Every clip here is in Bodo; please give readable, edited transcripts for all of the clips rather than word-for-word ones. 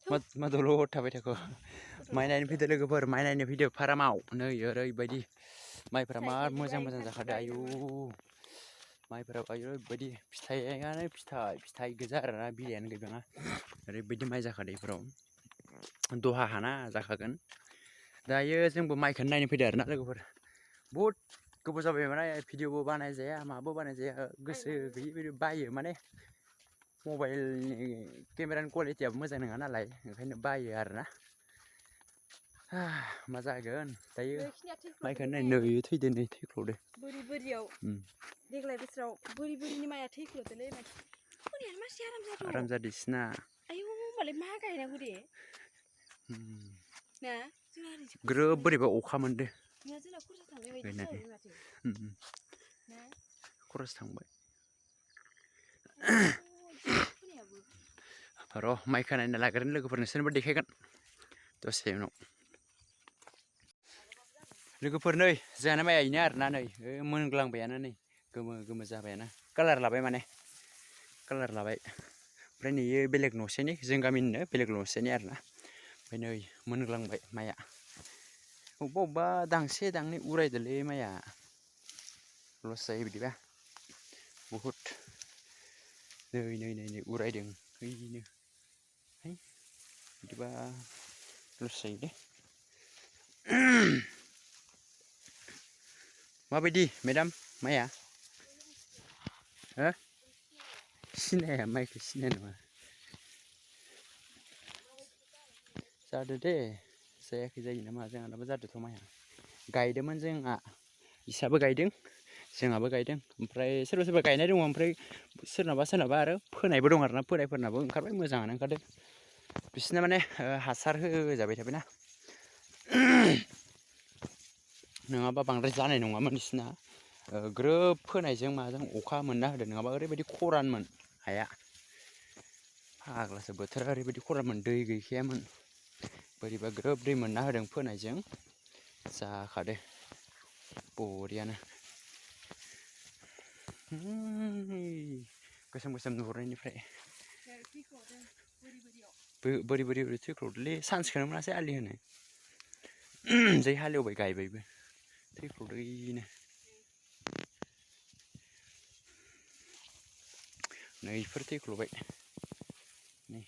मा दलद थाबाय थाखो माइ नायनो फैदो लोगोफोर माइ नायनो फैदो फारामाव नै ओरैबायदि माइफोरा मार मोजां जाखादो आयु माइफोरा ओरैबायदि फिथाइयानो फिथाइ गोजा आरोना बिलाइयानो गैबाङा ओरैबायदि माइ जाखादो इफोराव दहा हाना जाखागोन दायो जोंबो माइखौनो नायनो फैदो आरोना लोगोफोर बहुद गोबाव जाबाय माने भिडिअबो बानाय जाया माबो बानाय जाया गोसो गैयै बायो माने मबाइलनि केमेरानि क्वालिटियाबो मोजां नङा नालाय ओंखायनो बायो आरोना मा जागोन दायो माइखौ नायनो नै थैदो नै थैख्ल'दो बोरियाव देग्लाय बोसोराव बोरिनि माइया थैख्ल'दोलै बोरियानो मानसि आराम जादिसिना आयौ होमबालाय मा गायनांगौ दे ना ग्रोब बोरैबा अखा मोनदो जोंना खरसा थांनाय बायदि जाहैबाय माथो ना खरस थांबाय र' माइखौ नायना लाग्रोनो लोगोफोर नोंसोरनोबो देखायगोन दसे उनाव लोगोफोर नै जोंहाना माइया इनो आरोना नै मोनग्लांबायानो नै गोमो जाबायानो कालार लाबाय माने कालार लाबाय ओमफ्राय नैयो बेलेग न'सेनि जों गामिनिनो बेलेग न'सेनि आरोना ओमफ्राय नै मोनग्लांबाय माइया अबेबा दांसे दांनै उरायदोलै माइया लस जायो बिदिबा बहुद नै उरायदों ओइनो है बिदिबा लस जायो दे माबायदि मेडाम माइया हो सिनाया माइखौ सिनाया नामा जादो दे जायाखै जायो नामा जोंहानाबो जादोथ' माइया गायदोंमोन जोंहा इसाबो गायदों जोंहाबो गायदों ओमफ्राय सोरबा गायनाय दङ ओमफ्राय सोरनाबा आरो फोनायबो दं आरोना फोनायफोरनाबो ओंखारबाय मोजाङानो ओंखारदों बिसोरना माने हासार होजाबाय थाबायना नङाबा बांद्राय जानाय नङामोन बिसोरना ग्रोब फोनायजों माजों अखा मोनना होदों नङाबा ओरैबायदि खरानमोन हाया फाग्लासो बोथोरा ओरैबायदि खरानमोन दै गैखायामोन बोरैबा ग्रोब दै मोनना होदों फोनायजों जाखादो बरियानो गोसोम नुहुरनायनिफ्राय बोरि थैख्ल'दोलै सान्सखौनो मोनासै आलि होनो जै हालेवबाय गायबायबो थैख्ल'दो इनो नै इफोर थैख्ल'बाय नै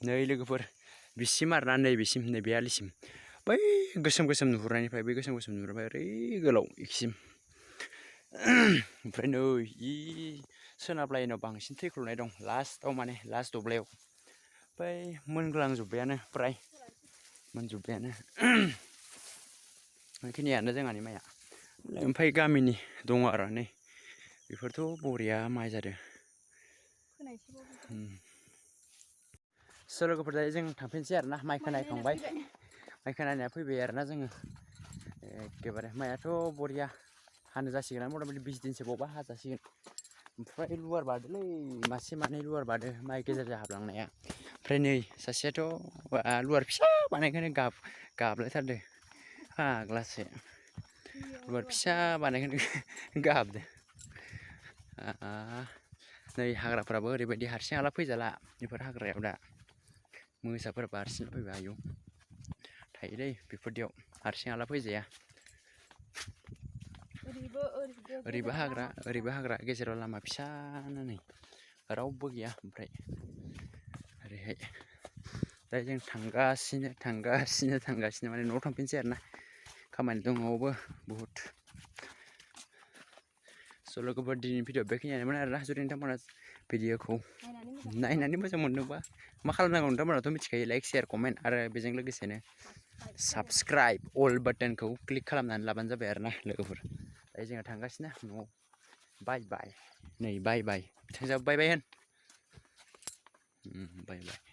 नै लोगोफोर बिसिम आरोना नैबेसिम नैबे आलिसिम बै गोसोम नुहुरनायनिफ्राय बै गोसोम नुहुरबाय ओरै गोलाव इसिम ओमफ्राय नै इ सोनाब लाइनाव बांसिन थैख्ल'नाय दं लास्टआव माने लास्ट दब्लायाव ओमफ्राय मोनग्लांजोब्बायानो फ्राय मोनजोब्बायानो बेखिनियानो जोंहानि माइया ओमफ्राय गामिनि दङ आरो नै बेफोरथ' बरिया माइ जादों स' लोगोफोर दायो जों थांफिनसै आरोना माइखौ नायखांबाय माइखौ नायना फैबाय आरोना जोङो एखेबारे माइयाथ' बरिया हानो जासिगोन मथा मथि 20 दिनसो बावबा हाजासिगोन ओमफ्राय लुवार बारदोलै मासे मानै लुवार बारदो माइ गेजेरजों हाबलांनाया ओमफ्राय नै सासेयाथ' लुवार फिसा बानायखौनो गाबलायथारदो फाग्लासो लुवार फिसा बानायखौनो गाबदो नै हाग्राफ्राबो ओरैबायदि हारसिं हाला फैजाला बेफोर हाग्रायाव दा मोसाफोराबो हारसिं फैबाय आयौ थायोलै बेफोरदियाव हारसिं हाला फैजाया ओरैबो हाग्रा गेजेराव लामा फिसानो नै रावबो गैया ओमफ्राय ओरैहाय दा जों थांगासिनो माने न'आव थांफिनसै आरोना खामानि दं न'आवबो बहुद स' लोगोफोर दिनैनि भिडिअ बेखिनियानोमोन आरोना जुदि नोंथांमोना भिडिअखौ नायनानै मोजां मोनदोंबा मा खालामनांगौ नोंथांमोनाथ' मिथिखायो लाइक शेयार कमेन्ट आरो बेजों लोगोसेनो साबस्क्राइब अल बाटोनखौ क्लिक खालामनानै लाबानो जाबाय आरोना लोगोफोर दायो जोंहा थांगासिनो न'आव बाय बाय नै बाय बाय बिथांजोआबो बाय बाय होन बाय बाय